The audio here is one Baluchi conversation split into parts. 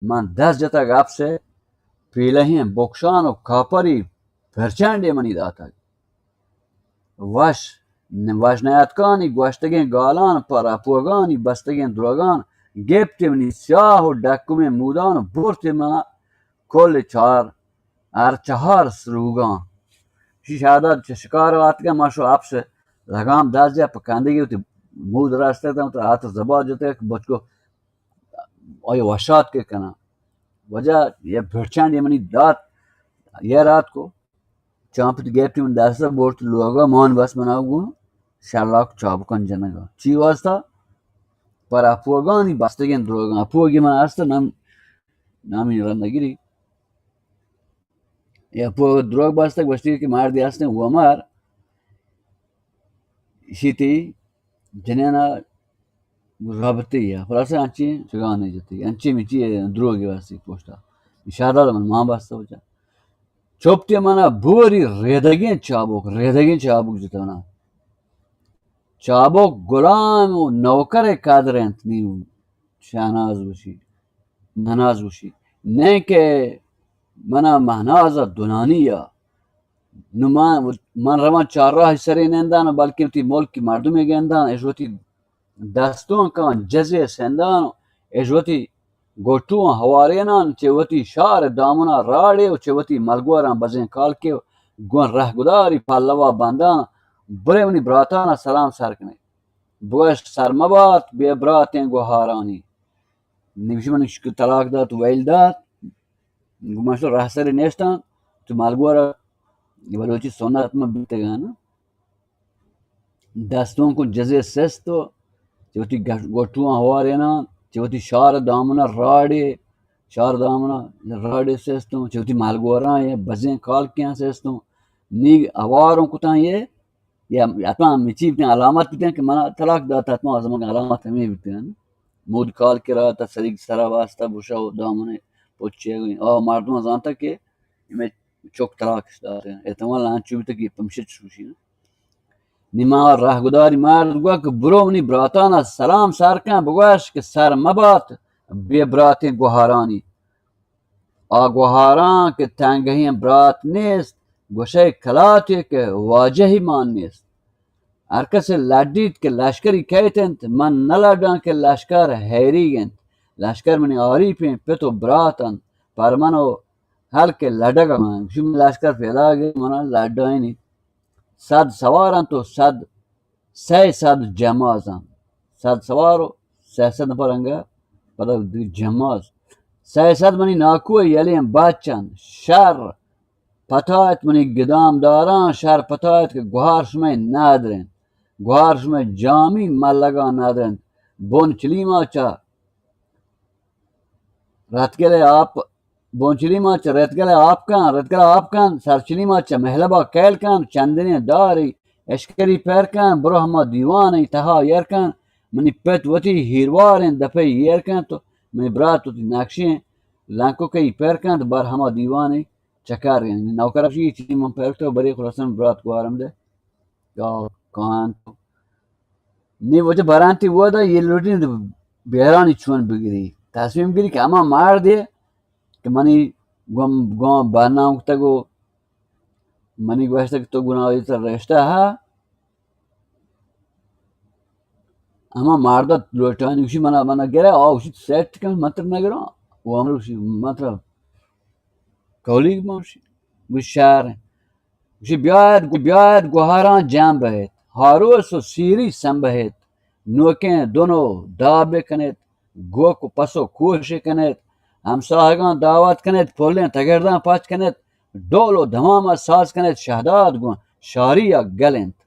من دست جتگ اپس ءِ پیلہیں بکشان ءُ کاپری پرچنڈے منی داتگ۔ وش، وش نیاتکانی گوشتگیں گالان، پر اپوگانی بستگیں دروگان، گپت منی سیاہ ءُ ڈکمیں مودان ءُ برت من کل چار، ہر چہار سروگاں۔ شی شہداد چہ شکار آتکہ، ما شو اپس لگام دزیا پہ کندگی وتی مود راستگ داں، وتی ہاتھ زبا جتگ کہ بچکو آئی وشات کے کناں۔ وجہ یہ بھرچان یہ منی دات، یہ رات کو چانپت گیپتی من دست برت لوگا مان بس منا گوں شلاک چابکان جنگا۔ چی واسطہ؟ پر اپوگانی بستگیں دروگاں۔ اپوگی من است نام، نامی رند نگری۔ اے اپوگ دروگ بستگ، گوشتی کہ مردی ہستیں ومر، ایشی تی جنینا رابطے یا خلاصہ انچی چگانے جتی، انچی مچی دروگی واسطے پوشتا۔ شہداد من ماں بستا بچا۔ چوپتی منا بوری ریدگیں چابوک، ریدگیں چابوک جتا منا۔ چابوک غلام ءُ نوکر قدر انت، نی شہناز گوشی، مہناز گوشی۔ نئے کہ منا مہناز دنانی یا نو من، من رواں چار راہ سرے نندان، بلکہ وتی ملک مردمے گندان، اش وتی دستونکاں جزے سندان، اش وتی گوٹواں ہوارینان، چہ وتی شار دامنا راڑے ءُ چہ وتی ملگوراں بزیں کالکے ءُ گوں رہگداری پلوا بندان، برے منی براتانا سلام سر کنے۔ بگوش سر مبات بے براتیں گوہارانی۔ نبشی من طلاق دات، ویل دات، گوں من شو رہسر نیستان، تو ملگورا بلوچی سنت من بیتگان۔ دستونکاں جزے سست ءُ چہ وتی گش-، گوٹواں ہواریناں، چہ وتی شار دامنا راڑے، شار دامنا راڑے سستوں، چہ وتی مالگوراں یہ بزیں کالکیاں سستوں، نی ہواروں کتاں یہ، یہ حتما مچی بتیں علامت بتیں کہ منا طلاق دات، حتما زمان علامت ہمیں بتیں۔ مود کال کرا تا سریگ سرا واسطہ بشا دامنے پچے گئی۔ آ مردم زانتا کہ ہمیں چک طلاقش داتیں۔ احتمال انچو بیتگ کہ پمشت شوشی۔ نی ما رہگداری مرد گوا کہ برو منی براتانا سلام سر کن، بگوش کہ سر مبات بے براتیں گوہارانی۔ آ گوہاراں کہ تنگہیں برات نیست، گوشئے کلاتے کہ واجہی مان نیست۔ ہر کسے لڈیت کہ لشکری کئیت انت، من نہ لڈاں کہ لشکر ہیریگ انت۔ لشکر منی آریپیں پت و برات انت، پر من و ہلک لڈگ ء من۔ گوشی من لشکر پیداگ انت، من لڈائینی۔ صد سوار انت و صد، سئے صد جماز انت۔ صد سوار و سئے صد نفر انگا پدا دگہ جماز۔ سئے صد منی ناکو یلیں بچ انت۔ شر پتایت منی گدام داراں، شر پتایت کہ گوہار شمئے ندر انت۔ گوہار شمئے جامی ملگاں ندر انت۔ بن چلیما چہ رتگل ء آپ، بن چلیما چہ رتگل ء آپ کن، رتگل ء آپ کن، سر چلیما چہ مہلبا کیل کن، چندنیں داری اشکری پر کن، برو ہما دیوان ء تہا ایر کن، منی پت وتی ہیرواریں دپے ایر کن تو منی برات وتی نقشیں لنکوکئی پر کن تو بر ہما دیوان ء چکر کن۔ نوکر گوشی چی من پر تو بری خلاصن برات گوارم دے۔ یا کان تو۔ نی وجہ برانتی ودا یہ لوٹی بیرانی چون بگری۔ تصمیم گری کہ ہما مردے کہ منی گم، گم برنام کتگ و منی گوشتگ تو گناہ تر رشتہ ہا۔ ہما مرد لوٹانی گوشی منا، منا گرا، آ گوشی سیٹ کن، من تر نگرا۔ و ہم گوشی من تر کولیگ ما گوشی، گوشی شہر۔ گوشی بیاید، بیاید گوہاراں جم بہیت، ہاروس و سیری سمبہیت، نوکیں دن و داب بکنیت، گوک و پس و کوش کنیت، ہمساہگاں دعوت کنیت، پلیں تگرداں پچ کنیت، ڈول و دمام ساز کنیت، شہداد گوں شاری ء گل انت۔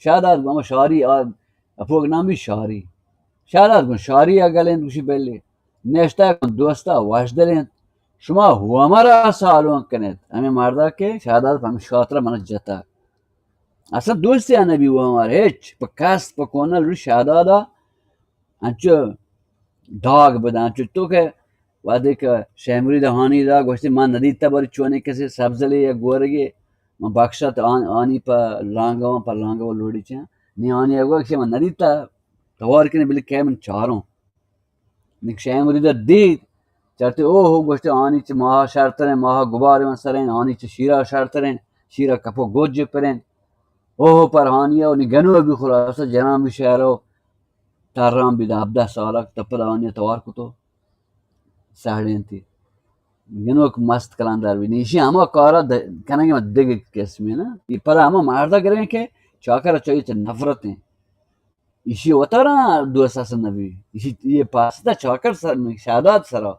شہداد گوں ہما شاری آ، اپوگ نام بی شاری۔ شہداد گوں شاری ء گل انت، گوشی بلے نشتہ گوں دوستا وشدل انت۔ شما ہومر ء سالونک کنیت۔ ہمیں مردا کہ شہداد پہ ہمیں شاترا من جتا۔ اصلا دوستی ء نبی ہومر ہچ، پہ کست، پہ کونل، شہداد ء انچو داگ بداں، انچو تو کہ وہدے کہ شے مرید ہانی دا گوشتی من ندیتا بری چونے کسے سبزلے یا گورگے، من بخشت آن، آنی پہ لانگواں، پہ لانگواں لوڑی چاں۔ نی آنی اگو کہ من ندیتا، توار کنے بلے کہ من چاروں۔ نی شے مرید دید، چرتے او ہو گوشتے، آنی چہ ماہا شرتریں، ماہا گبارے من سریں، آنی چہ شیرا شرتریں، شیرا کپو گوج پریں۔ او ہو پر آنی او نی گنو بھی خلاصہ جنان بھی شہرو تران بھی دا ہبدہ سالک تپد آنی توار کتو سہڑینتی۔ گنوک مست کلاندار بھی نیشی ہما کارا د-، کنگے من دگہ قسمی نا۔ یہ پدا ہما مردہ گریں کہ چاکر چاہیے چہ نفرت ہیں۔ ایشی وتارا دوست اصل نبی۔ ایشی یہ پاستا چاکر سر، شہداد سرا۔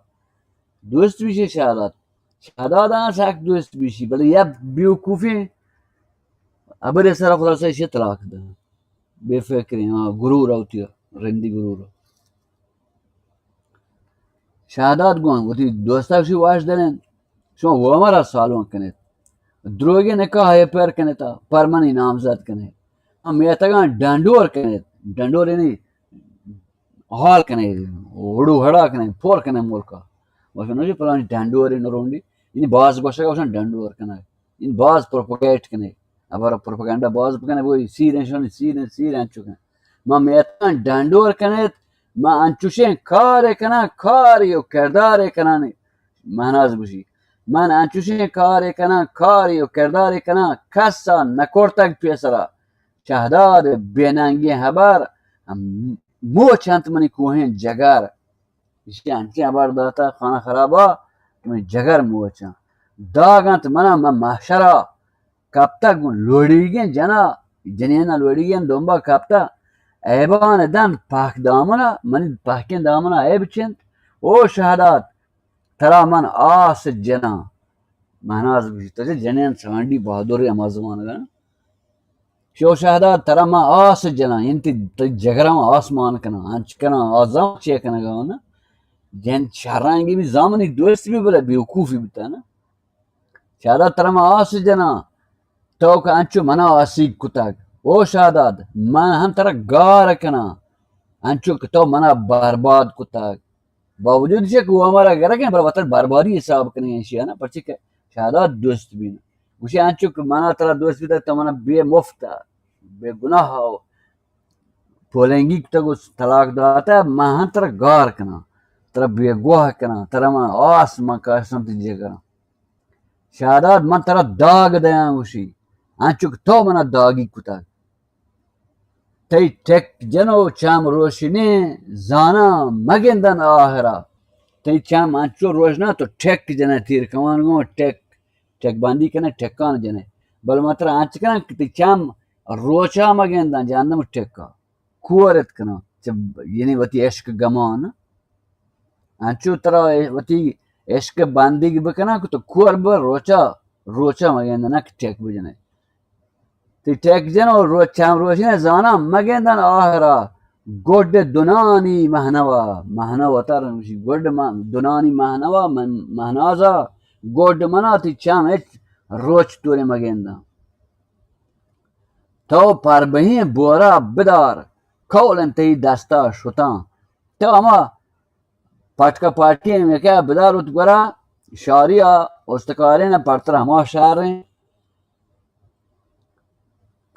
دوست بیشی شہداد۔ شہداد آن سک دوست بیشی، بلے یا بیوقوفیں ابرے سرا خلاصہ ایشی طلاق دا۔ بے فکریں، ہاں، غرور ہوتی ہے، رندی غرور۔ شہداد گون وتی دوستا شی واش دلیں، شما وہ ہمارا سالون کنیت۔ دروگے نکاح ہے پر کنیتا، پر منی نامزد کنے۔ ہم میتگان ڈنڈور کنیت، ڈنڈور یعنی حال کنے، ہڑو ہڑا کنے، پور کنے ملکا۔ وشن نوشی پلانی ڈنڈور نروندی، یعنی باز گوشگا وشن ڈنڈور کنے۔ این باز پروپگیٹ کنے، ابر پروپگنڈا باز بکنے، وہ سیر ہیں، شون سیر ہیں، سیر ہیں چکے۔ ما میتان ڈنڈور کنیت، ما انچوشیں کار کناں، کاری و کردار کناں۔ مہناز گوشی، من انچوشیں کار کناں، کاری و کردار کناں، کسا نکرتگ پیسرا۔ شہداد بے ننگیں ہبر، موچ انت منی کوہیں جگر۔ ایشی انچیں ہبر داتا خانہ خرابا کہ منی جگر موچاں۔ داگ انت منا، من محشرا کپتگ گوں لوڑیگیں جنا، جنینا لوڑیگیں دمبا کپتا۔ عیبان دنت پاک دامنا، منی پاکیں دامنا عیب چنت۔ او شہداد، ترا من آس جناں۔ مہناز گوشی، تو چہ جنین سانڈی بہادر ہما زمانگا۔ شو شہداد، ترا من آس جناں، انت تئی جگرم آسمان کناں، انچ کناں، آزام چے کنگا ہونا۔ جن شرانگی بھی زامنی دوست بھی بلے بیوقوفی بیتا نا۔ شہداد، ترا من آس جناں، تو کہ انچو منا آسیگ کتگ۔ او شہداد، من ہم ترا گار کناں، انچو کہ تو منا برباد کتگ۔ باوجود ایشی کہ وہ ہمارا گرگ ہیں، پر وطن بربادی حساب کنی ایشی ہے نا، پرچہ کہ شہداد دوست بھی نا۔ گوشی انچو کہ منا ترا دوست بھی تو منا بے مفت، بے گناہ ہو پولنگی کتگ و طلاق داتا، من ہم ترا گار کناں، ترا بیگواہ کناں، ترا من آس من کاشتم تئی جگراں۔ شہداد من ترا داگ دیاں گوشی، انچو کہ تو منا داگی کتگ۔ تئی ٹک جنو چم روشنیں زاناں مگندن آہرا۔ تئی چم انچو روشنا تو ٹک جنئے تیر کمان گوں ٹک، ٹک بندی کنئے ٹکان جنئے۔ بل من ترا انچ کناں کہ تئی چم روچا مگندن جہنم ٹکا۔ کورت کناں۔ چہ یعنی وتی عشق گمان۔ انچو ترا وتی عشق بندیگ بکناں کہ تو کور بہ روچا، روچا مگندن نہ کہ ٹک بجنئے۔ تئی ٹک جن و روچ چم روشن زاناں مگندن آہرا۔ گڈ دنانی مہنوا، مہنوا تر گڈ من-، دنانی مہنوا من-، مہنازا۔ گڈ منا تئی چم ہچ روچ تورے مگندن۔ تو پر بہیں بورا بدار، کول انت تئی دستا شتاں۔ تو ہما پٹکا پٹکی میکہ بدار ات گورا شاریا استکارین پرتر ہما شاریں۔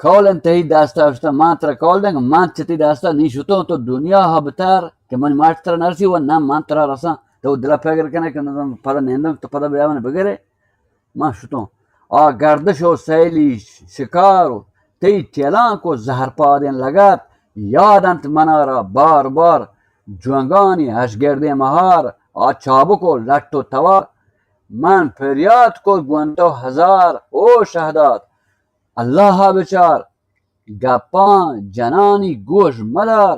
کول انت تئی دستا شتاں، من ترا کول دیں، من چہ تئی دستا نی شتوں، تو دنیا ہا بتر کہ من ماٹ ترا نرسی و نہ من ترا رساں۔ تو دلا فکر کنے کہ نہ پدا نیندم، تو پدا بیا من بگرے۔ من شتوں۔ آ گردش و سیلی شکار و تئی ٹیلانک و زہرپادیں لگت یاد انت منارا بار بار۔ جوانگانی ہشگردیں مہار، آ چابک و لٹ و توار۔ من پریات کت گوں تو ہزار، او شہداد، اللہ ء بچار۔ گپاں جنانی گوش مدار،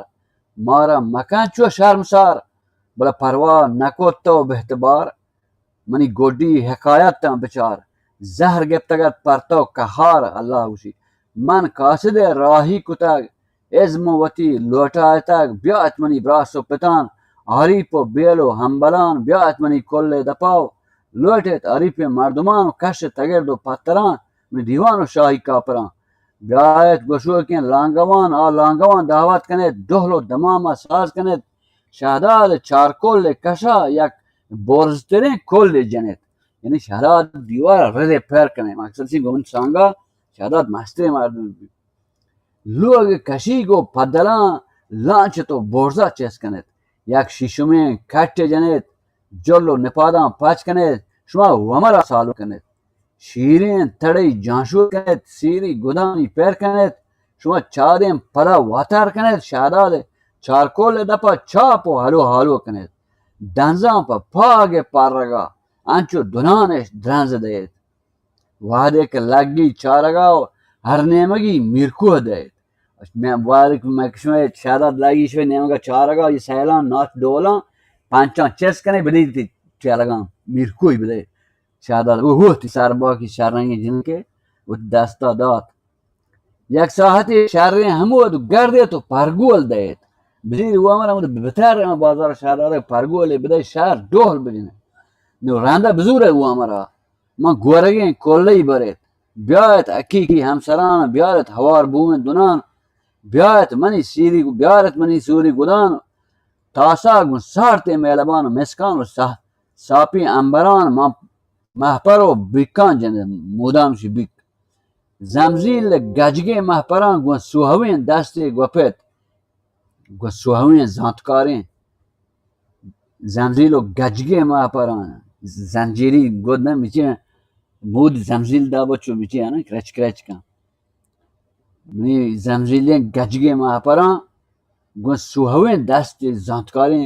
مارا مکن چو شرمسار۔ بلے پرواہ نکت تو بہتبار۔ منی گڈی حکایتاں بچار، زہر گپتگ ات پر تو قہار۔ اللہ گوشی، من قاصد ء راہی کتگ، ازم وتی لوٹائتگ، بیا ات منی براس و پتان، حریف و بیل و ہمبلان، بیا ات منی کل ء دپا و لوٹ ات حریفیں مردمان و کش تگرد و پتران، منی دیوان و شاہی کاپران۔ بیا ات گوشوکیں لانگوان، آ لانگوان دعوت کن ات، ڈہل و دماما ساز کن ات، شہداد چارکل کشا یک برزتریں کل جنت۔ یعنی شہداد دیوار رد پر کنے۔ مقصد سی گمن سانگا شہداد مستریں مردم بی۔ لوگ کشی گو پدلاں لانچ تو برزا چست کنت۔ یک شیشمیں کٹ جنت۔ جل و نپاداں پچ کنیت، شما ومرا سالو کنیت۔ شیریں تڑئی جانشور کنیت، سیری گدانی پر کنیت، شما چادیں پدا واتر کنیت، شہداد چارکول دپا چاپ و ہلو ہالو کنیت۔ دنزاں پہ پاگ پرگا انچو دنانش درنز دئیت۔ وہدے کہ لگی چارگا و ہر نیمگی میرکوہ دئیت۔ مئے وہدے کہ مئے شمئے شہداد لگی شمئے نیمگا چارگا، یہ سیلان ناچ ڈولاں پنچاں چست کنے بدیت، ٹیلگاں میرکوہی بدئیت۔ شہداد او ہوتی سرباکی شرنگیں جنکے وتی دستا دات۔ یک ساعتے شریں ہمود گردیت و پرگول دئیت۔ بزیر او ہمرا ہمود بتر ہم بازار شہداد پرگولے بدئے شہر ڈول بجنے۔ نو رندا بزورے او ہمرا۔ من گورگیں کلہی بریت۔ بیایت حقیقی ہمسران، بیارت ہوار بوئیں دنان، بیایت منی سیری، بیارت منی سوری گدان، تاسا گوں سارتیں مہلبان و مسکان و سا-، ساپیں امبران، من مہپر و بیکاں جنت، مدام شی بیک۔ زمزیل گجگیں مہپراں گوں سوہویں دستے گوپت، گوں سوہویں زانتکاریں زمزیل و گجگیں مہپراں، زنجیری گد نہ مچیں، مود زمزیل دابا چو مچیں، نا، کرچ کرچ کن۔ منی زمزیلیں گجگیں مہپراں گوں سوہویں دست زانتکاریں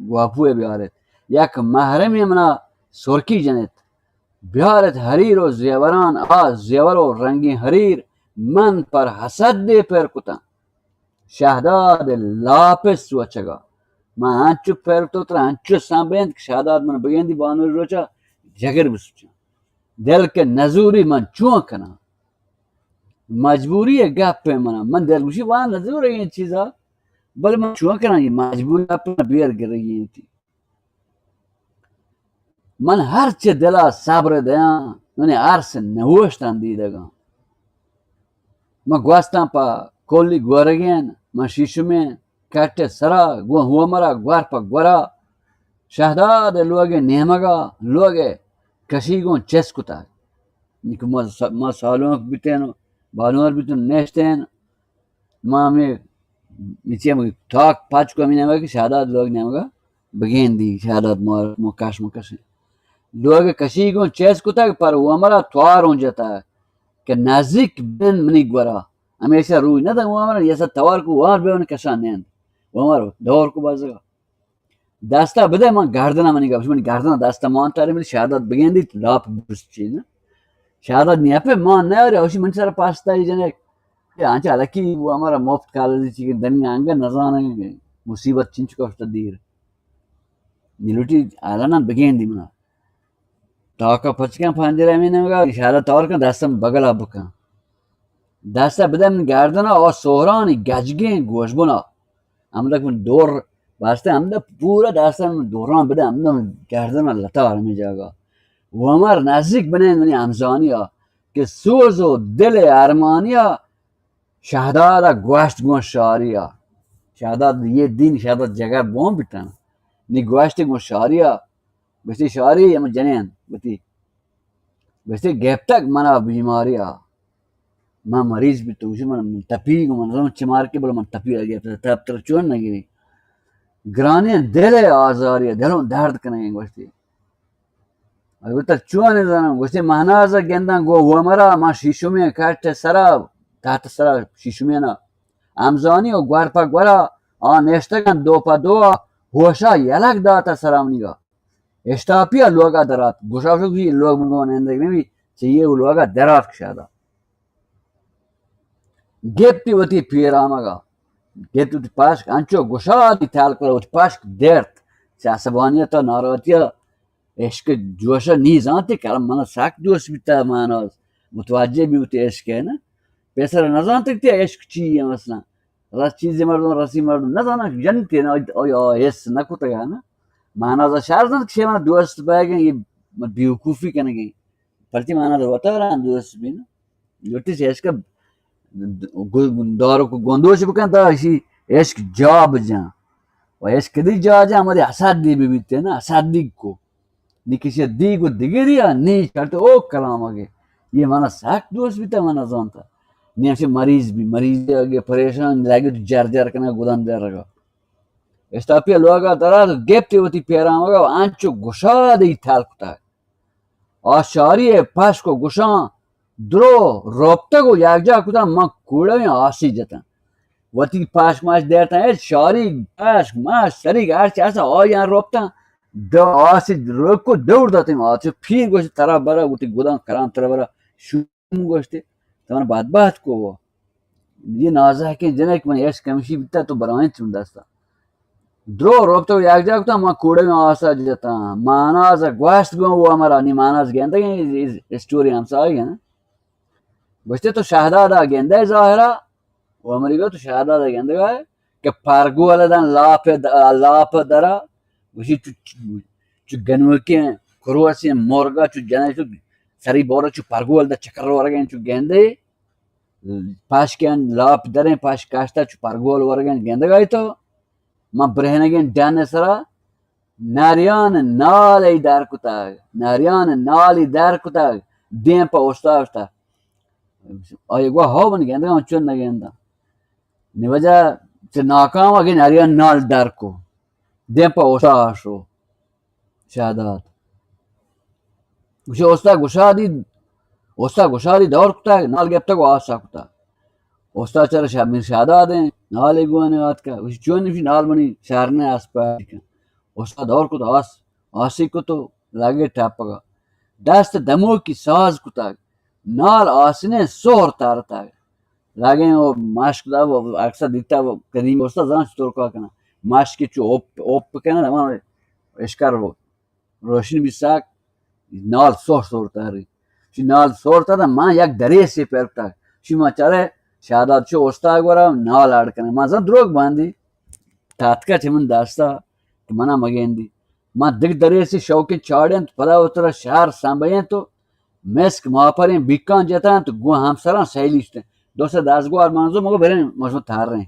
گواپوئے بیارت۔ یک محرمے منا سرکی جنت۔ بیارت حریر و زیوران، آ زیور و رنگیں حریر من پر حسد دے پر کتاں۔ شہداد لاپ سوچگا۔ من انچو پر تو ترا انچو سمبینت کہ شہداد من بگندی بانوری روچا جگر بسوچاں۔ دل کہ نزوری من چون کناں؟ مجبوری ءِ گپ ءَ من، من دلگوشی وان نزورگیں چیزا، بلے من چون کناں، اے مجبوری ءَ پر بیر گرگی انت۔ من ہر چہ دل ءَ صبر دیاں، منی ارس نوشتاں دیدگاں۔ من گوستاں پہ کلی گورگیں، من شیشمیں کٹ ءِ سرا گوں ہومرا گور پہ گورا شہداد ءِ لوگ ءِ نیمگا لوگ ءِ کشی گوں چست کتگ۔ نکو ما س-، ما سالونک بیتین، بانور بیتین، نشتین۔ ما ہمے نیچے ہم تاک پچ کو ہمے نیمگا کہ شہداد لوگ نیمگا بگیندی، شہداد مار مکش مکشیں۔ لوگ کشی گوں چست کتگ، پر ہومرا توار اوں جتگ کہ نزیک بن منی گورا۔ ہمیشہ روی نہ دنت ہومرا، ایسا توار کو وار بے من کشان نیند۔ ہومر دور کو بازگا۔ دستا بدے من گردنا منی گپش، منی گردنا دستا مان تاری منی شہداد بگندیت، لاپ بست چیز نہ۔ شہداد نیا پہ مان نہ، اور اوشی من سر پاستا ہی جنک۔ کہ آنچہ الکی وہ ہمارا مفت کالجی چی کہ دنیا انگا نزانا مصیبت چنچ کفت دیر۔ نلوٹی آلانا بگیندی منا۔ تاکا پچکاں پنجرہ ہمے نیمگا اشارہ تور کن، دستم بگلا بکن۔ دستا بدے من گردنا، او سہرانی گجگیں گوشبنا۔ ہمدا من دور باستے، ہمدا پورا دستا من دوران بدے، ہمدا من گردنا لتار ہمے جاگا۔ ہومر نزیک بنین منی ہمزانیا کہ سوز و دل ارمانیا شہداد ءَ گوشت گوں شاری ءَ۔ شہداد یہ دین شہداد جگر بون بیتن۔ نی گوشت گوں شاری ءَ۔ گوشتی شاری ہم جنین۔ گوشتی، گوشتی گپتگ منا بیماری ءَ۔ من مریض بیتوں، گوشتی من، من تپی گوں، من زاناں چہ مار کے بلے من تپی ءَ گپت۔ تپ تر چون نہ گری۔ گرانیں دل ءِ آزاری ءَ، دلوں درد کنگیں گوشتی۔ البتہ چون زاناں، گوشتی مہناز ءَ گنداں گوں ہومرا، ما شیشمیں کٹ ءِ سرا، تحت سرا شیشمیں نا۔ ہمزانی و گور پہ گورا، آ نشتگاں دو پہ دو ءَ، ہوشا یلگ داتہ سرا منیگا۔ اشتاپی ءَ لوگا درات، گوشا شو کہ لوگ من گون اندگ نبی، چہ یہ لوگا درات کشادا۔ گپتی وتی پیرامگا، گپت وتی پشک، انچو گشادی تال کرا وتی پشک درت، چہ عصبانیت و ناراحتی و عشق جوش نی زانتی کہ من سک دوست بیتا مہناز، متوجہ بی وتی عشق ہے نا۔ پیسر نزانتی کہ عشق چی ہے مثلا۔ رس چیزی مردم، رسی مردم نزانن کہ جنتی نا، آیا حس نکتگا نا۔ مہناز شر زانت کہ من دوست بیگیں، یہ بیوقوفی کنگیں۔ پرچی مہناز وتارا دوست بی نا۔ لوٹی چہ عشق ءَ گو-، دارو کو گوندوش بکن تا اشی عشق جا بجان۔ و عشق کدی جا جان، ہماری حسد دی بی بیتے نا، حسد دی کو۔ نی کسی دی کو دگری آ، نی شرط او کلام آگے۔ یہ منا سک دوست بیتا، منا زانتا۔ نی ہمشہ مریض بی، مریض آگے پریشان، لگے تو جر جر کنا گدان در رگا۔ اشتاپی ءِ لوگ ءَ درات، گپتی وتی پیرامگ ءَ، انچو گشادی تل کتگ۔ آ شاری ءِ پشک ءُ گشاں درو روپتگ ءُ یکجاہ کتاں، من کوڑویں آسی جتاں۔ وتی پشک ماش دیرتاں، اے شاری پشک ماش سریگ ہرچی است آیاں روپتاں، دو آسی رک ءُ دور داتیں، آ چہ پیر گوشت، ترا برا وتی گداں کران ترا برا شوم گوشت، تو من بدبخت کو۔ یہ نازکیں جنک من اش کمشی بیتا تو برائیں چون دستا۔ درو روپتو یک جا کتا، ما کوڑے میں آسا جتا۔ ماناز گوشت گوں وہ ہمارا نی ماناز گندگیں اسٹوری ہمسائے ہیں۔ گوشتے تو شہدادا گندے ظاہرا، وہ ہماری گو تو شہدادا گندگا ہے کہ پرگول دن لاپ د-، لاپ درا، گوشی چو، چو گنوکیں کروسیں مرگا چو جنے چو سری بورا چو پرگول دا چکر ورگیں چو گندے۔ پاشکیں لاپ دریں، پاش کاشتا چو پرگول ورگیں گندگای تو۔ من برہنگیں ڈن سرا ناریان نال ای در کتگ، ناریان نالی در کتگ، دیم پہ اوشتا اوشتا۔ آئی گوا ہو من گندگا، من چون نگنداں۔ نی وجہ چہ ناکام اگے ناریان نال در کو، دیم پہ اوشتا شو۔ شہداد۔ گوشی، اوستا گشادی، اوستا گشادی دور کتگ، نال گپتگ و آسا کتگ۔ اوستا چرا شہ-، میر شہداد ہیں، نال گوانے آتکا۔ گوشی، چون نشی نال منی شہر نے آس پہ کن۔ اوستا دور کت آس، آسی کت و لگے ٹپگا۔ دست دموکی ساز کتگ۔ نال آسنیں سہر تارتگ۔ لگیں و مشک دا و اکثر دیتا و قدیم اوستا زان چطور کار کنن۔ مشک چو اوپ، اوپ کنن، ہمان اشکر و روشن بی ساک، نال سہر سہر تاری۔ چی نال سہر تا، من یک دریسی پر کتگ۔ چی ما چارے شہداد چو اوستا گورا نال اڑ کنن۔ ما زان دروگ باندی۔ تاتکا چہ من دستا کہ منا مگندی۔ من دگہ دریسی شوقیں چاڑینت، پدا وترا شہر سمبینت و مسک ماپریں بیکاں جتنت، گوں ہمسراں سیلی شتنت۔ دو سے دزگوار منزو مگو بریں، مشو تھریں۔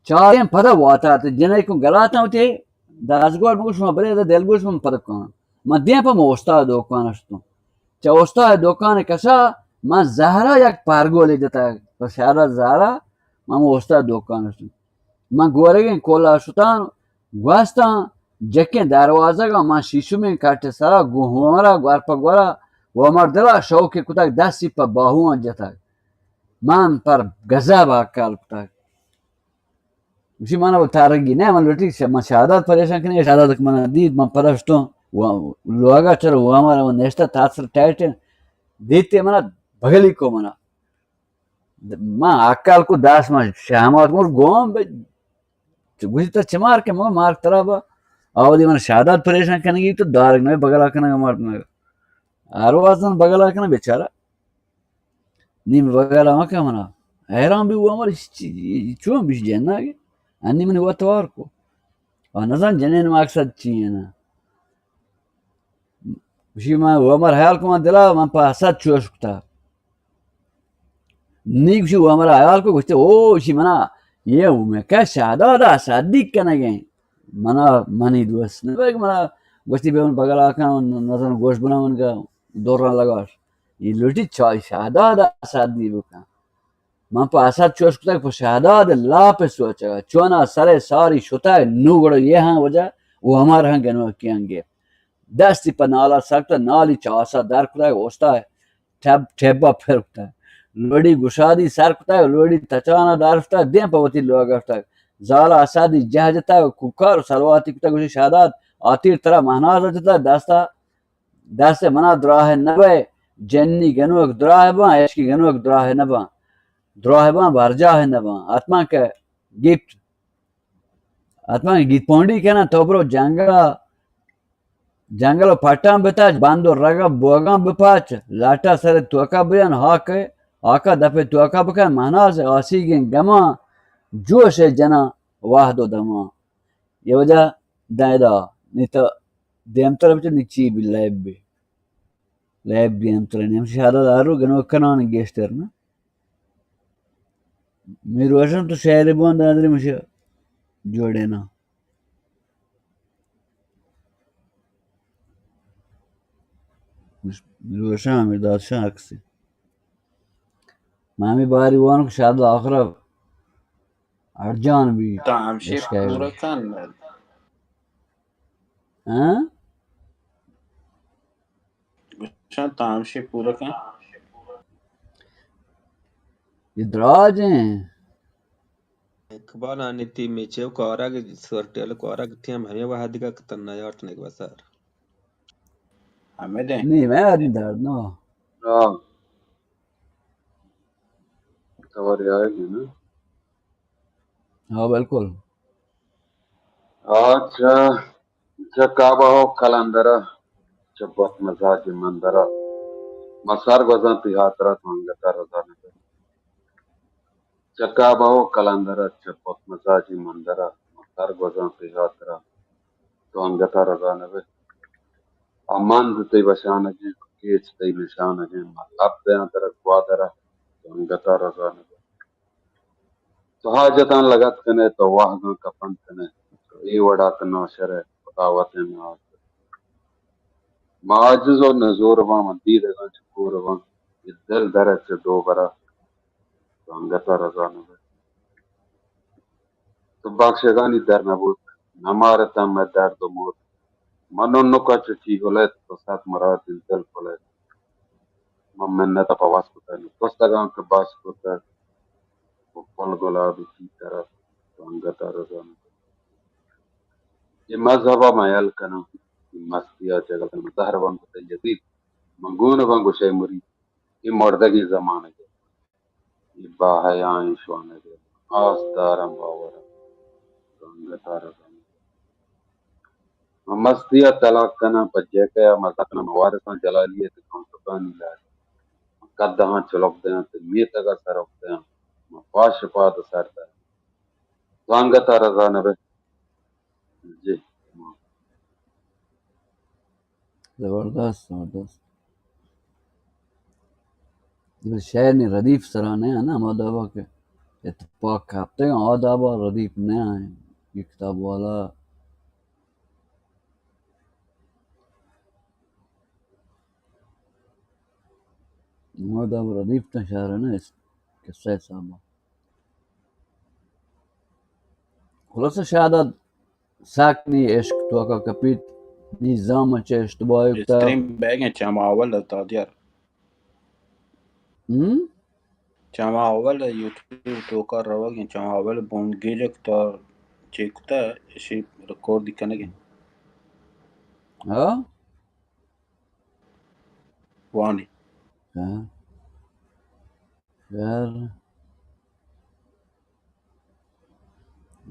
چاریں پدا واتارت، جنکوں گلاتاں وتی دزگوار مگو شما برے دا دلگوش من پدا کن۔ من دیم پہ من استاد دکان شتوں۔ چہ استاد دکان کسا من زہرا یک پرگولے جتگ۔ پہ شہرا زہرا من استاد دکان شتوں۔ من گورگیں کولا شتاں، گوستاں، جکیں دروازگاں من شیشمیں کٹ سرا گوں ہومرا گور پہ گورا ہومر دلا شوکے کتگ، دستی پہ باہواں جتگ۔ من پر گزاب اکال کتگ۔ گوشی، من و تارگی نہ، من لوٹی ش-، من شہداد پریشان کنی، شہداد کہ من دید، من پرشتوں، و-، لوگا چر ہومر و نشتہ تاثر ٹائٹ دیتے منا بغلی کو منا۔ ما اکل کو داس ما شہمات مور گوم بہ، چہ گوشی تو چہ مار کہ مگو مار ترا با، آودی من شہداد پریشان کنگی تو دارگ نہ بگلا کنگ مار نہ۔ ہر وازن بگلا کنگ بیچارہ۔ نیم بگلا مکہ منا۔ حیران بی وہ ہمار چون بیش جنگا گے۔ انی من وتوار کو۔ آ نزان جنین مقصد چی ہے نا۔ گوشی من و ہمر حیال کو من دلا من پہ حسد چوش کتا۔ نی گوشی و ہمر حیال کو گوشتے، او گوشی منا، یہ میں کہ شہداد اسدی کنگیں۔ منا، منی دوست نہ بگ منا گوشتی بے من بگلا کن، نزان گوش بنا من کا دوران لگاش۔ یہ لوٹی چای شہداد اسدی بکن۔ من پہ اسد چوش کتگ پہ شہداد لاپ سوچگا۔ چونا سر ساری شتگ، نو گڑا یہ ہاں وجہ و ہمار ہاں گنوکیاں گپت۔ دستی پہ نالا سکت، نالی چہ آسا در کتگ، اوستا ٹب، ٹبا پر کتگ۔ لوڑی گشادی سر کتگ، لوڑی تچانا در شتگ، دیم پہ وتی لوگ افتگ۔ زالا اسدی جہ جتگ، کوکار و سلواتی کتگ، گوشی، شہداد، آتیر ترا مہناز جتگ، دستا دست منا دراہ نہ بئے، جنی گنوک دراہ باں، عشقی گنوک دراہ نہ باں۔ دراہ باں، برجاہ نہ باں۔ حتما کہ گیت، حتما کہ گیت پونڈی کنن، تو برو جنگلا، جنگل و پٹان بتاچ، بند و رگا بوگان بپاچ، لاٹا سر توکا بیان، ہاک، ہاکا دپ توکا بکن، مہناز آسیگیں گمان، جوش جناں وہد و دمان۔ یہ وجہ دائدا، نی تو دیمتر بچ نی چی بی لیب بی۔ لیب دیمتر نی ہم شہادت آرو گنو کنان گیشتر نا۔ میر روشن تو شہر بوان دادری مشہ جوڑے نا۔ میر روشن، میر دادشاہ عکسی۔ مامی باری وان کو شہادت آخرہ ارجان بی، تامشے عشق ءِ پورا کن۔ ہاں؟ گوشاں تامشے پورا کن۔ یہ دراج ہیں۔ اقبال آنی تئی میچے و کارگ، سورٹیل کارگ تئی ہم ہمیں وہدگا کہ تن نیارت نگوہ سر۔ ہمیں دے۔ نہیں، میں آدمی درد نہ۔ ہاں۔ تواری آئے گی نا؟ ہاں، بالکل۔ آ چہ، چہ کعبہ و قلندرہ، چہ بت مزاج مندرہ، ما سر گوزاں تئی ہاترا تو انگتا رضا نہ بے۔ چہ کعبہ و قلندرہ، چہ بت مزاج مندرہ، ما سر گوزاں تئی ہاترا تو انگتا رضا نہ بے۔ آ مند تئی وشانگیں، کیچ تئی نشانگیں، ما لب دیاں ترا گوادرہ تو انگتا رضا نہ بے۔ تو حاجتاں لگت کنے، تو واہگاں کپنت کنے، تو اے وڑا کہ ناشرے خدا وتیں ناز۔ ما عاجز و نزور باں، من دیدگاں چہ کور باں، اے دل درے چہ دوبرا تو انگتا رضا نہ بے۔ تو بخشگانی در نبوت، نمارتاں مئے درد و موت۔ من و نکا چو چی گلیت، تو صد مراد دل پلیت۔ من منت پہ وس کتگ، گوستگاں کہ بس کتگ، و پل گلابی چی طرف تو انگتا رضا نہ بے۔ اے مذہبا من یل کناں، اے مستی ء جگت من زہر بان کتگ یزید، من گون باں گوشئے مرید، اے مردگیں زمانگ ء۔ اے باحیائیں شوانگ ء آس داراں باوراں، تو انگتا رضا نہ بے۔ من مستی ء طلاق کناں، پہ جیکے ء مزہ کناں، من وارثاں جلالی ء تئی کمسکانی لاج۔ من کدہاں چلک دیاں، تئی میتگ ء سرک دیاں، من پاش پاد سر دیاں، تو انگتا رضا نہ بے۔ جی۔ زبردست، زبردست۔ بلے شعر نی ردیف سرا نہ آں نا، ہما دابا کہ اتفاق کپتگ، آ دابا ردیف نہ آں۔ یہ کتاب والا ہما دابا ردیف تاں شعر نہ، اس قصہ حسابا۔ خلاصہ شہداد سک نی عشق توکا کپیت، نی زام چہ اشتباہ کتا۔ اسٹریم بیگ ہیں چم اول تا دیار۔ ہم؟ چم اول یوٹیوب توکا روگ ہیں، چم اول بونگیجک تا چیک کتا، اشی ریکارڈ کنگ ہیں۔ ہاں؟ وانی۔ ہاں۔ شعر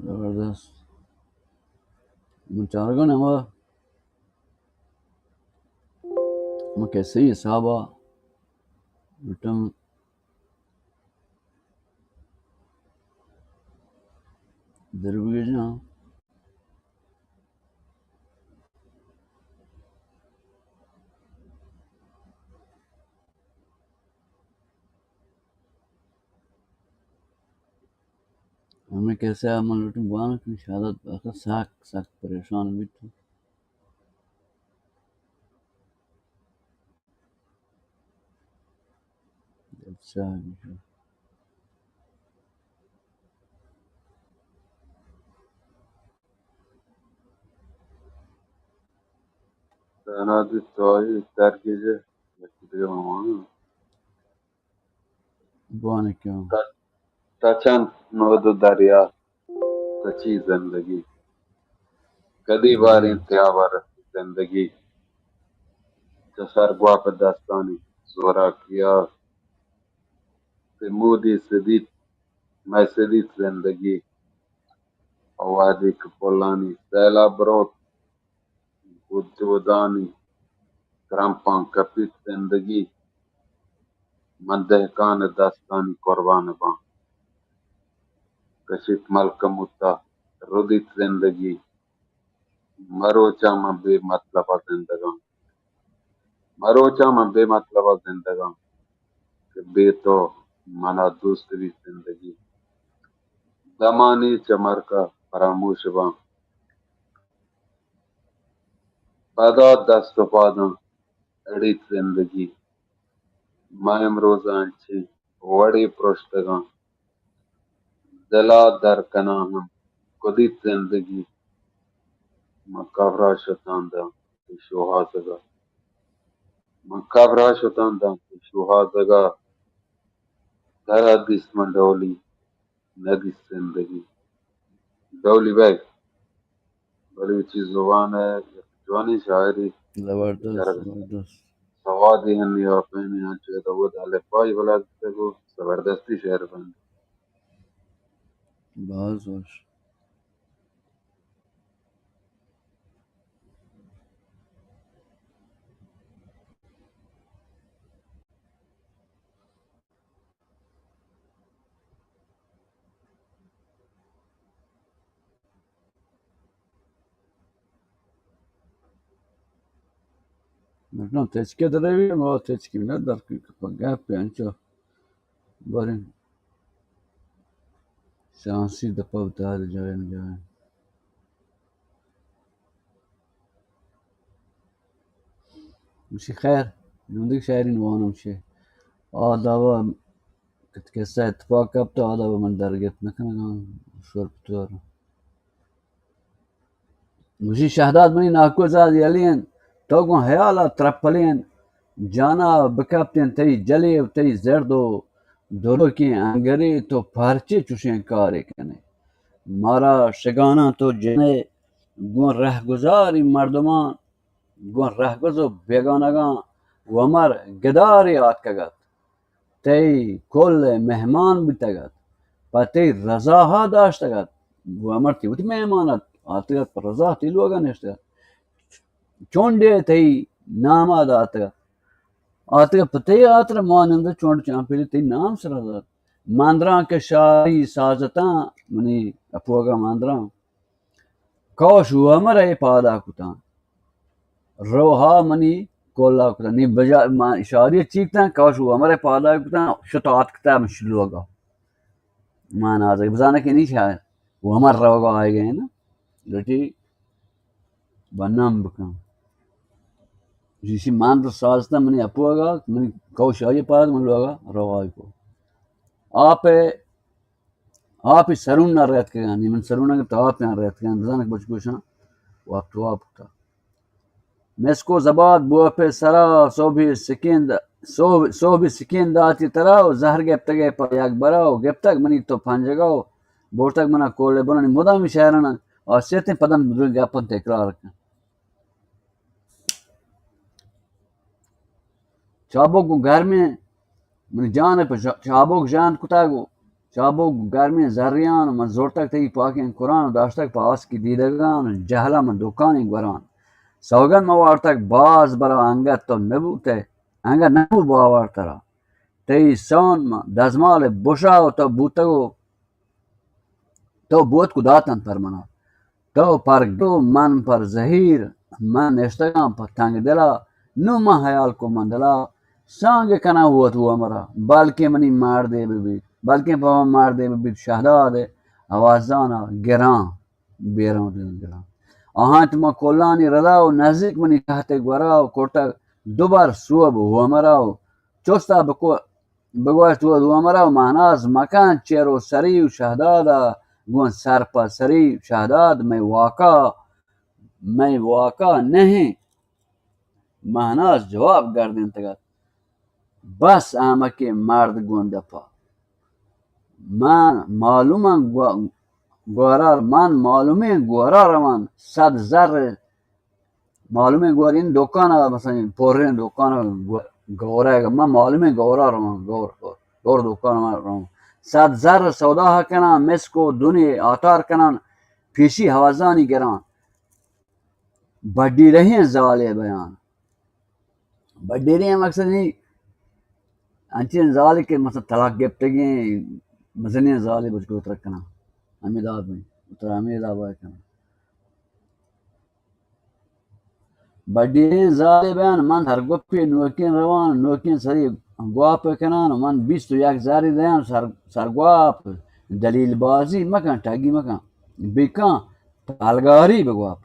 زبردست۔ من چارگن ہما، ہما کسے حسابا لوٹم در بگیجاں۔ ہمے کسہ ء من لوٹیں بوان کنیں، شہادت آخر سک، سک پریشان بیت۔ اچھا، تنادی تائی درگیجے، یکی دیگہ ماما۔ بوان کیوں؟ تا، تا چنت نود و دریا، تا چی زندگی؟ کدی باریں تیاب ء رسی زندگی؟ چہ سرگواپ دستانی زوراکیا، تے مودی سدیت، مئے سدیت زندگی۔ او وہدے کہ پلانی سیلاب بروت، گد ودانی ترمپاں کپیت زندگی۔ من دہکان ء دستانی قربان باں۔ کشیت ملکموت ء ردیت زندگی۔ مروچاں من بے مطلب ء زندگاں۔ مروچاں من بے مطلب ء زندگاں کہ بے تو منا دوست بیت زندگی۔ دمانے چہ مرک ء فراموش باں۔ پدا دست و پاداں اڑیت زندگی۔ ما امروز ء انچیں وڑے پرشتگاں، دلا در کناں ہم کدیت زندگی۔ من قبرا شتاں داں تئی شوہازگا۔ من قبرا شتاں داں تئی شوہازگا۔ درا دیست من ڈولی، نہ دیست زندگی۔ ڈولی بیگ بلوچی زبان ءِ یک جوانیں شاعرے۔ زبردست، زبردست۔ سوادی ہنی آپینی، انچو ادا ودا الف بائی بلد بیتگ و زبردستی شعر بند۔ باز وش۔ مردم تچکے دروی، ما تچکی نہ در کی، گپ انچو باریں سیاسی دپا اتار جائیں جائیں۔ گوشی خیر، نندگ شاعرین وانم شے۔ آ دعوی کت کسہ اتفاق کپت، آ دعوی من درگت نکنگاں، شور پتوار۔ گوشی شہداد منی ناکو زاد یلی انت، تو گوں حیالا ترپلین، جانا بکپتین تئی جلی و تئی زرد و درکیں انگری، تو پرچے چوشیں کارے کنے؟ مارا شگاناں تو جنے گوں رہگزاری مردمان، گوں رہگز و بیگانگاں ومر گدارے آتکگ ات۔ تئی کل مہمان بوتگ ات، پہ تئی رضا ہا داشتگ ات۔ گوں امر تئی وتی مہمان ات، آتگ ات پہ رضا تئی لوگا نشتگ ات۔ چونڈے تئی ناما داتگ ات۔ آتگ ات پہ تئی ہاترا مانند چونڈ چانپیلی تئی نام سرا دات۔ مندراں کہ شاہی سازتاں منی اپوگا مندراں۔ کاش ومر ء پادا کتاں، روہا منی کولا کتاں۔ نی بجا ما اشاری چیکتاں، کاش ومر ء پادا کتاں، شت آتکتا مش لوگا۔ ما نازک بزانا کہ نی شاید ومر روگا آئے گئے نا، لٹی بنام بکن۔ جیسی مان تو سازتا منی اپوگا، منی کاش آئیے پادا من لوگا روہا کو۔ آپ آپ سرون نہ رہت کگانی، من سرون اگر تو آپ یہاں رہت کگان، بزانک بچ گوشاں، واب تو آپ کتا۔ مسکو زباد بو پہ سرا، صوبی سکین دا، صوب-، صوبی سکین داتی ترا، و زہر گپتگے پہ یک برا، و گپتگ منی تو پنجگا، و بورتگ منا کولے بنانی مدامی شہرنا، و سیتیں پدم درو گپن تکرار کن۔ چابک گوں گرمیں منی جان ء پہ چابک ژاند کتگ و چابک گوں گرمیں زریان و من زرتگ تئی پاکیں قرآن و داشتگ پہ آسکی دیدگان و جہلا من دکانی گوران۔ سوگند من وارتگ باز برا انگت تو نبوتئے، انگت نبو باور ترا۔ تئی سون من دزمال بشا و تو بوتگ و تو بوت کو داتن پر منا۔ تو پر گو من پر زہیر، من نشتگاں پہ تنگ دلا، نوں من حیال کو من دلا، سانگ کناں وت و امرا، بلکیں منی مردے ببیت، بلکیں پہ من مردے ببیت، شہداد آوازانا گراں، بیراں دل گراں۔ آہاں تو من کلانی ردا و نزدیک منی تحت گورا و کرتگ دوبر سوب و امرا و چستا بکو بگوشت، وت و امرا مہناز مکن، چیر و سری و شہدادا گون سر پہ سری شہداد مئے واکا، مئے واکا نہیں۔ مہناز جواب گردینتگ ات، بس احمقیں مرد گون دپا۔ من معلوماں گو-، گورا، من معلومیں گورا روان، صد زر معلومیں گور این دکان ء، مثلاً پوریں دکان ء گو-، گورا ء، من معلومیں گورا رواں، گور، گور، گور دکان ء رواں۔ صد زر سودا ء کناں، مسک و دنی آتار کناں، پیشی حوزانی گراں۔ بڈی رہیں زالے بیان۔ بڈی رہیں مقصد نہیں، انچیں زالے کہ مثلاً طلاق گپتگیں مزنیں زالے بچکو ترک کناں۔ ہمیں داد میں، اترا ہمیں داد کناں۔ بڈیریں زالے بیان، من ہر گپے نوکیں روان، نوکیں سری گواپ کنان، من بیست و یک زاری دیان سر، سرگواپ، دلیل بازی مکن، ٹگی مکن، بکن، پالگاری بگواپ۔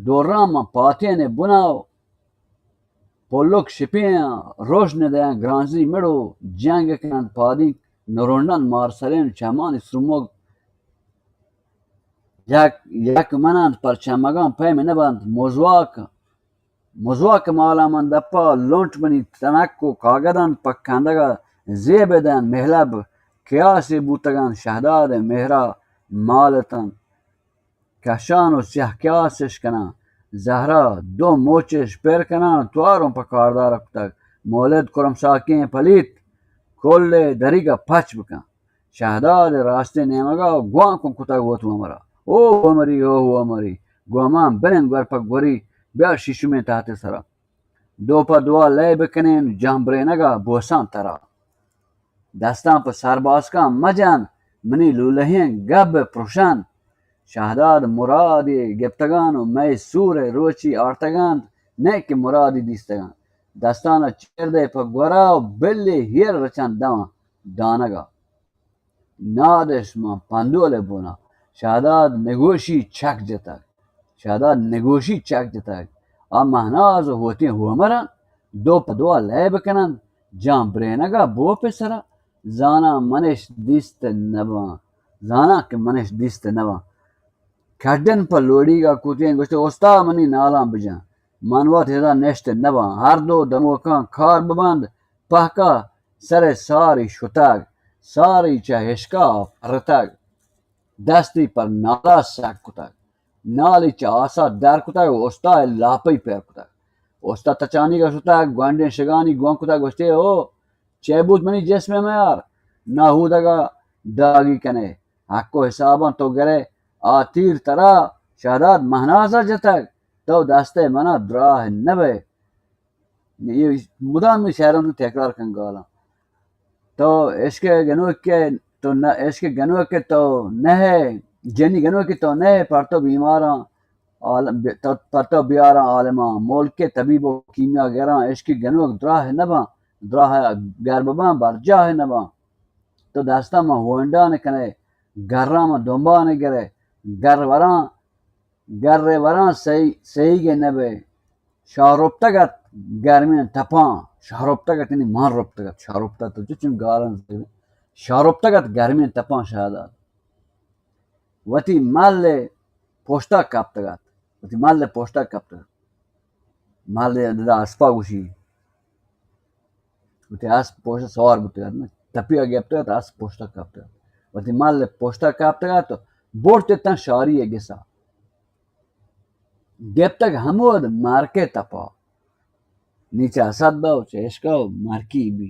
دوران من پاتین بناو، پلک شپیں روشن دیان گرانزی مڑو، جنگ کنن پادین نرونڈن مارسلین چمانی سرمگ، یک، یک منند پر چمگان پیم نبند، مزواک، مزواک مالا من دپا لونٹ منی تنک و کاگدان پکندگا زیب دن، مہلب کیاسے بوتگان، شہداد مہرا مالتن۔ کشان و سیاہ کیاسش کناں، زہرا دو موچش پر کناں، تواروں پہ کاردار کتگ۔ مولد کرم ساکیں پلیت، کل دریگا پچ بکن۔ شہداد راستیں نیمگا گوانکوں کتگ وت عمرا۔ او عمری، او عمری، گومان بنند گور پہ گوری، بیا شیشمیں تحت سرا۔ دو پہ دوا لئے بکنین، جان برینگا بوسان ترا۔ دستاں پہ سرباسکاں مجن، منی لولہیں گب پروشن۔ شہداد مرادی گپتگان و مئے سور روچی آرتگان، نئے کہ مرادی دیستگان۔ دستان چیر دے پہ گورا و بلی ہیر رچن دواں دانگا۔ نادش من پندول بونا۔ شہداد نگوشی چک جتگ۔ شہداد نگوشی چک جتگ۔ آ مہناز و ہوتیں ہومرن دو پہ دوا لئے بکنن، جان برینگا بو پہ سرا۔ زاناں منش دیست نباں۔ زاناں کہ منش دیست نباں۔ کڈن پہ لوڑیگا کوتیں گوشتے، استا منی نالاں بجن۔ من وت ہدا نشت نباں۔ ہر دو دموکاں کار ببند، پہکا سر ساری شتگ، ساری چہ ہشکا پرتگ، دستی پر نالا سک کتگ، نالی چہ آسا در کتگ و استا لاپی پر کتگ۔ استا تچانیگا شتگ، گونڈیں شگانی گون کتگ، گوشتے، او چے بوت منی جسم میار؟ ناہودگا داگی کنے، حق و حساباں تو گرے، آ تیر ترا شہداد مہنازا جتگ، تو دست منا دراہ نبئے۔ اے مدام اے شعراں تو تکرار کن گالاں۔ تو عشق گنوک کے تو نہ، عشق گنوک کے تو نہ ہے، جنی گنوک کے تو نہ ہے، پر تو بیماراں عالم، تو، پر تو بیاراں عالماں، ملک کے طبیب و کیمیا گراں، عشق گنوک دراہ نباں، دراہ گر بباں، برجاہ نباں۔ تو دستاں ما ہونڈان کنے، گراں ما دنبان گرے، گر وراں گر ء وراں سئی-، سئیگ ء نہ بئے۔ شاہ رپتگ ات گرمیں تپاں، شاہ رپتگ ات، یعنی مان رپتگ ات، شاہ رپتگ ات، تو چو چون گالاں زیب۔ شاہ رپتگ ات گرمیں تپاں شہداد۔ وتی مل ء پشتا کپتگ ات، وتی مل ء پشتا کپتگ ات۔ مل ء ددا اسپا گوشی۔ وتی اسپ پشت سوار بوتگ ات، نہ؟ تپی ء گپتگ ات، اسپ پشت ء کپتگ ات۔ وتی مل پشت ء کپتگ ات، برت اتاں شاری ء گسا۔ گپتگ ہمود مارکے تپا۔ نی چہ اسد با و چہ اشکا و مارکی بی۔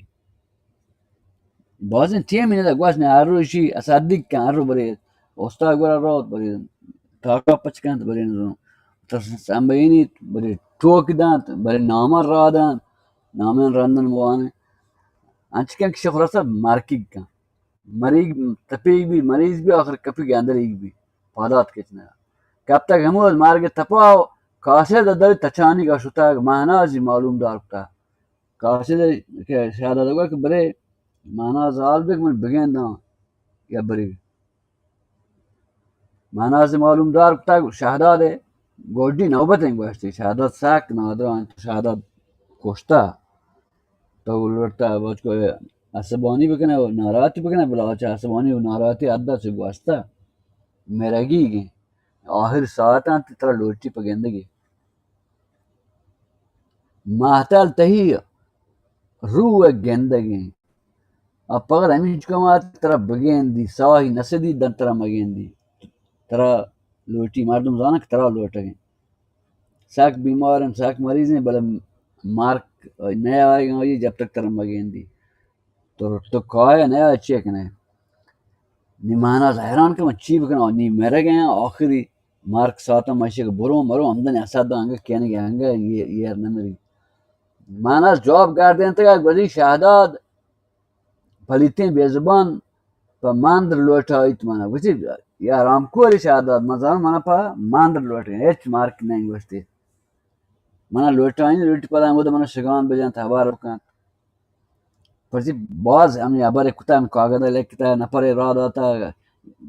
بازیں ٹیمی ندا گوش نے ہر روشی اسد دیگ کن ہر رو برے استاد گورا روت، برے تاکا پچ کنت، برے نزاناں تس سمبینیت، برے ٹوک دنت، برے ناما را دنت، نامین رندن بوانے۔ انچکن کہ شخرا سب مرکیگ کن۔ مریض تپیگ بی، مریض بی، آخر کپی گندلیگ بی۔ پادات کچ نہ۔ کپتگ ہمود مارگ تپا و قاصد در تچانی کا شتگ، مہنازی معلوم دار کتا۔ قاصد کہ شہداد گوشت کہ برے مہناز حال بک من بگنداں یا برے۔ مہناز معلوم دار کتگ، شہداد گوڈی نوبت ہیں گوشتی۔ شہداد سک نادرا انت، شہداد کشتا۔ تو لوٹتا بچ کو عصبانی بکنے و ناراحتی بکنے، بلا چہ عصبانی و ناراحتی حد سے گوشتا۔ مرگی گیں۔ آخر ساعت انت ترا لوٹی پہ گندگی۔ مہتل تہی روح گندگیں۔ آ پگر ہمینچکا ما ترا بگندی، ساہی نسدی دن ترا مگندی۔ ترا لوٹی، مردم زانن کہ ترا لوٹگیں۔ سک بیمار انت، سک مریض انت، بلے مرگ نہ آئیگا آئی جب تک ترا مگندی۔ تو، تو کائے نہ آئے چے کنے؟ نی مہناز حیران کہ من چی بکناں، نی مرگ ہیں آخری مرگ ساعت میں شک برو مرو ہمدن اسد انگا کینگے انگا یہ، یہ نمری۔ مہناز جواب گردینتگ گوشی شہداد پلیتیں بے زبان پہ ماندر لوٹائیت منا۔ گوشتی، یا رامکور شہداد، من زاناں منا پہ ماندر لوٹائیت، ہچ مارک نہیں گوشتی۔ منا لوٹائینی، لوٹی پدا ہمود منا شگان بجنت، ہبر بکنت۔ پرچی باز ہمے ہبر کتا، ہم کاگد لکھتا، نفر را داتا،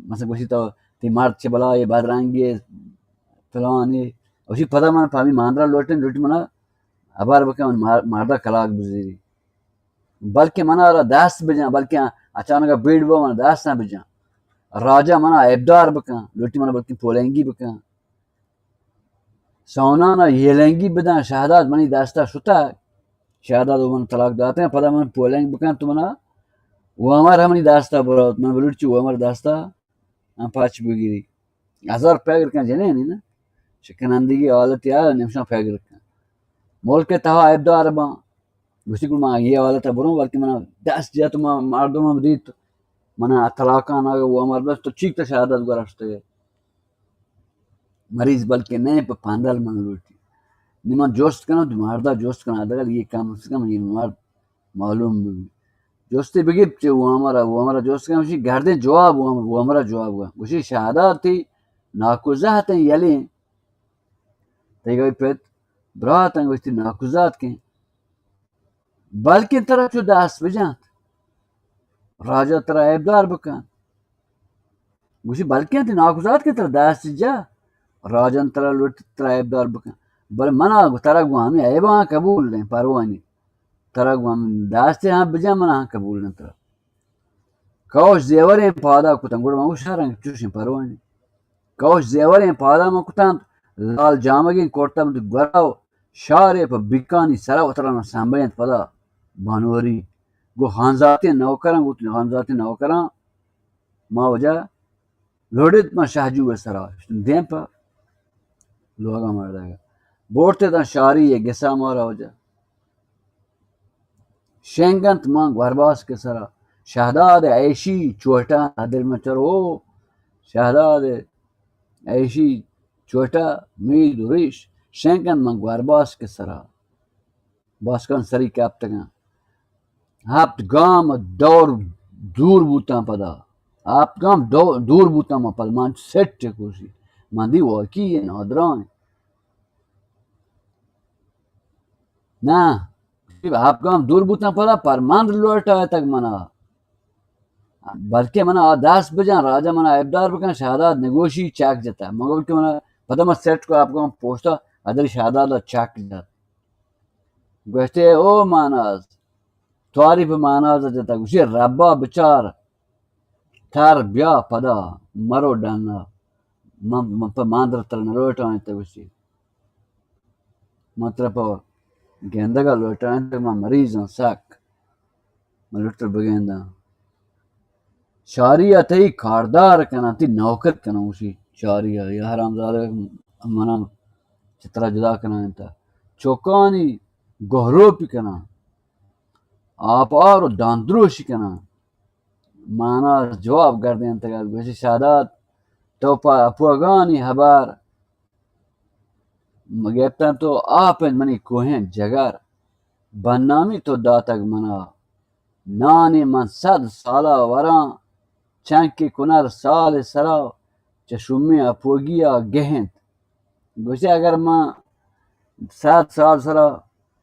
مثلا گوشی تو تی مرد چہ بلائے بدرنگے فلانی۔ گوشی پدا من پہ ہمے ماندرا لوٹیں، لوٹی منا ہبر بکن، من مار-، مردا کلاگ بزیری۔ بلکہ منا را دست بجن، بلکہ اچانک بیڑ بو من دست نہ بجان۔ راجا منا عیبدار بکن، لوٹی منا بلکن پولنگی بکن۔ سونانا یلنگی بدن، شہداد منی دستا شتا۔ شہداد من طلاق داتیں، پدا من پولنگ بکن تو منا وامر ہمنی دستا برات، من بلوٹ چی وامر دستا ہم پاچ بگیری۔ ہزار پگر کن جنینی نا، شکنندگی حالت یا نمشان پگر کن۔ ملک تہا عیبدار باں۔ گوشتی کہ من یہ حالت بروں، بلکہ من دست جت، من مردم ہم دیت، من طلاقان آگا وہ ہمار بس تو چیک تا شہادت گرشتے۔ مریض بلکہ نہیں پہ پندل من لوٹی۔ نی من جوست کنم، تو مردا جوست کنم، حداقل یہ کم سے کم یہ مرد معلوم بھی۔ جوستی بگیت چہ وہ ہمارا، وہ ہمارا جوست کنم، اسی گردیں جواب، وہ ہمارا جواب گا۔ گوشی شہادت تھی ناکوزہ تیں یلیں۔ تئی گوی پت براتاں گوشتی ناکوزات کن، بلکن ترا چو دست بجانت، راجا ترا عیبدار بکن۔ گوشی بلکن تئی ناکوزات کن ترا دست جا، راجن ترا لوٹ ترا عیبدار بکن۔ بل منا گو ترا گو ہمیں عیباں قبول نہیں، پروانی۔ ترا گو ہم دست ہاں بجا، منا ہاں قبول نہیں ترا۔ کاش زیوریں پادا کتن، گڑا من گوشاراں چوشیں پروانی۔ کاش زیوریں پادا من کتنت، لال جامگیں کرتہ من گورا و شارے پہ بیکانی سرا وترا من سمبینت پدا بانوری۔ گو خانزاتیں نوکراں، گو خانزاتیں نوکراں، ما وجہ لوڑت من شہجو سرا دیم پہ لوگا مردگا۔ بورتے داں شاری یہ گسا مارا وجہ۔ شنگنت من گورباس کے سرا۔ شہداد عیشی چوٹا دل من چرو۔ شہداد عیشی چوٹا مید و ریش۔ شنگنت من گورباس کے سرا۔ باسکان سری کپتگاں۔ ہپت گام دور دور بوتاں پدا۔ ہپت گام دو-، دور بوتاں من پدا۔ من سٹ کوشی۔ من دی واقعی یہ نادران۔ نہ، ہپت گام دور بوتاں پدا پرمند لوٹا تک منا۔ بلکہ منا آ دست بجان، راجا منا عیبدار بکن، شہداد نگوشی چاک جتا۔ مگو کہ منا پدا من سٹ کو ہپت گام پوشتا، ادری شہداد چاک جت۔ گوشتے، او ماناز، تواری پہ ماناز جتا، گوشی ربا بچار، تر بیا پدا، مرو ڈنا، من، من پہ ماندر تر نلوٹاں تے گوشی۔ من ترا پہ گندگا لوٹاں تے من مریضاں سک، من لوٹر بگنداں۔ شاری ء تئی کاردار کناں، تئی نوکر کناں، گوشی شاری ء، یا حرامزادہ منا چہ ترا جدا کناں انت۔ چوکانی گہروپی کناں، آپار و داندروشی کناں۔ مانا جواب گردینتگ ات، گوشی شہداد، تو پہ اپوگانی ہبر گپتن، تو آپ انت منی کوہیں جگر، بدنامی تو داتگ منا۔ نانی من صد سالا وراں، چنکے کنر سال سرا، چہ شومیں اپوگیا گہنت۔ گوشتے، اگر من صد سال سرا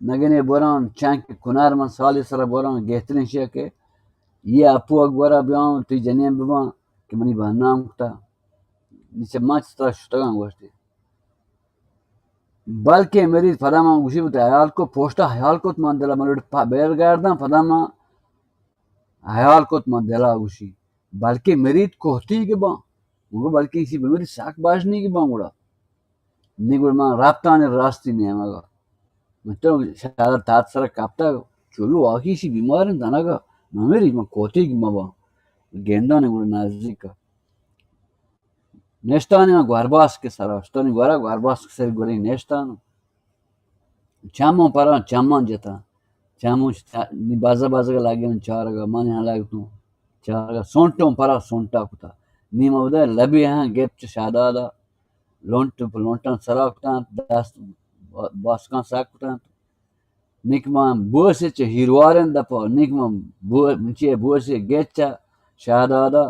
نگنے بران، چنکے کنر من سال سرا بران، گہترین شے کہ یہ اپوگ ورا بیان، تی جنین ببان کہ منی بدنام کتا۔ نی چہ من چہ ترا شتگاں گوشتے۔ بلکیں مریض پدا من گوشی بوت، حیال کو، پوشتا حیال کت من دلا، من لوٹ پا بیر گرداں، پدا من حیال کت من دلا گوشی، بلکیں مریض کوہتیگ باں۔ من گو بلکیں ایشی بمری سک باش نیگ باں گڑا۔ نی گڑا من رپتانی راستی نیمگا۔ من تو شہر تات سر کپتا، چوبی واقعی ایشی بیمار انت دنگا۔ من مری، من کوہتیگ مباں۔ گندانی گڑا نزدیکا۔ نشتانی من گورباسک سرا، شتانی گورا گورباسک سر گوری نشتان۔ چمون پران چمان جتا۔ چمون چ-، نی بازا بازا لگے من چارگا، من یہاں لگتوں۔ چارگا سونٹوں پرا سونٹا کتا۔ نی من ادا لبی ہاں گپت چہ شہدادا۔ لونٹ پہ لونٹان سرا کتان، دست با-، باسکان ساک کتان۔ نک من بوسے چہ ہیروارن دپا، نک من بو-، چہ بوسے گچا شہدادا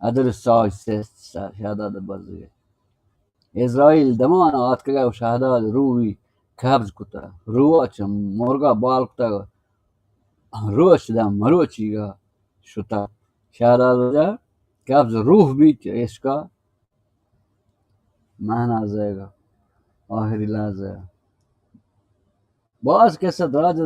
ادر ساج سے شہداد بزگے۔ اسرائیل دمان آتکگا و شہداد روی قبض کتا۔ روا چہ مرگا بال کتا، روچ دا مروچیگا شتا۔ شہداد جا قبض روح بیت عشقا مہنازگا آخری لحظہ۔ باز قصہ دراج